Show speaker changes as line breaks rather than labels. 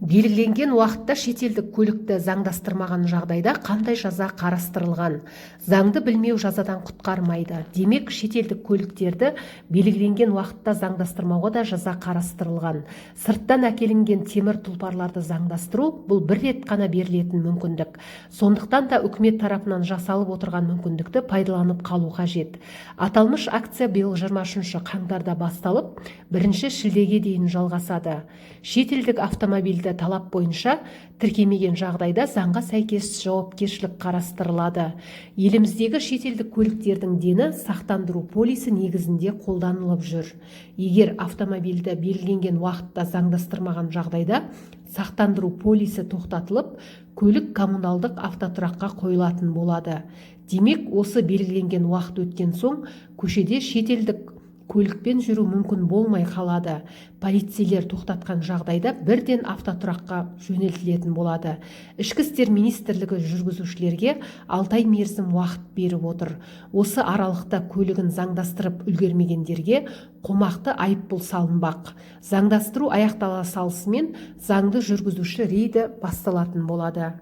Белгіленген уақытта шетелдік көлікті заңдастырмаған жағдайда қандай жаза қарастырылған? Заңды білмеу жазадан құтқармайды. Демек, шетелдік көліктерді белгіленген уақытта заңдастырмауға да жаза қарастырылған. Сырттан әкелінген темір тұлпарларды заңдастыру – бұл бір рет қана берілетін мүмкіндік. Сондықтан да үкімет тарапынан жасалып отырған мүмкіндікті пайдаланып қалу қажет. Аталмыш акция биыл 23 қаңтарда басталып, 1 шілдеге дейін жалғасады. Шетелдік автомобильді талап бойынша тіркемеген жағдайда заңға сәйкес жауапкершілік қарастырылады. Еліміздегі шетелдік көліктердің дені сақтандыру полисі негізінде қолданылып жүр. Егер автомобильді белгіленген уақытта заңдастырмаған жағдайда, сақтандыру полисі тоқтатылып, көлік коммуналдық автотұраққа қойылатын болады. Демек, осы белгіленген уақыт өткен соң көшеде шетелдік көлікпен жүру мүмкін болмай қалады. Полицейлер тоқтатқан жағдайда бірден автотұраққа жөнелтілетін болады. Ішкі істер министрлігі жүргізушілерге 6 ай мерзім уақыт беріп отыр. Осы аралықта көлігін заңдастырып үлгермегендерге қомақты айыппұл салынбақ. Заңдастыру аяқтала салысымен заңды жүргізуші рейді басталатын болады.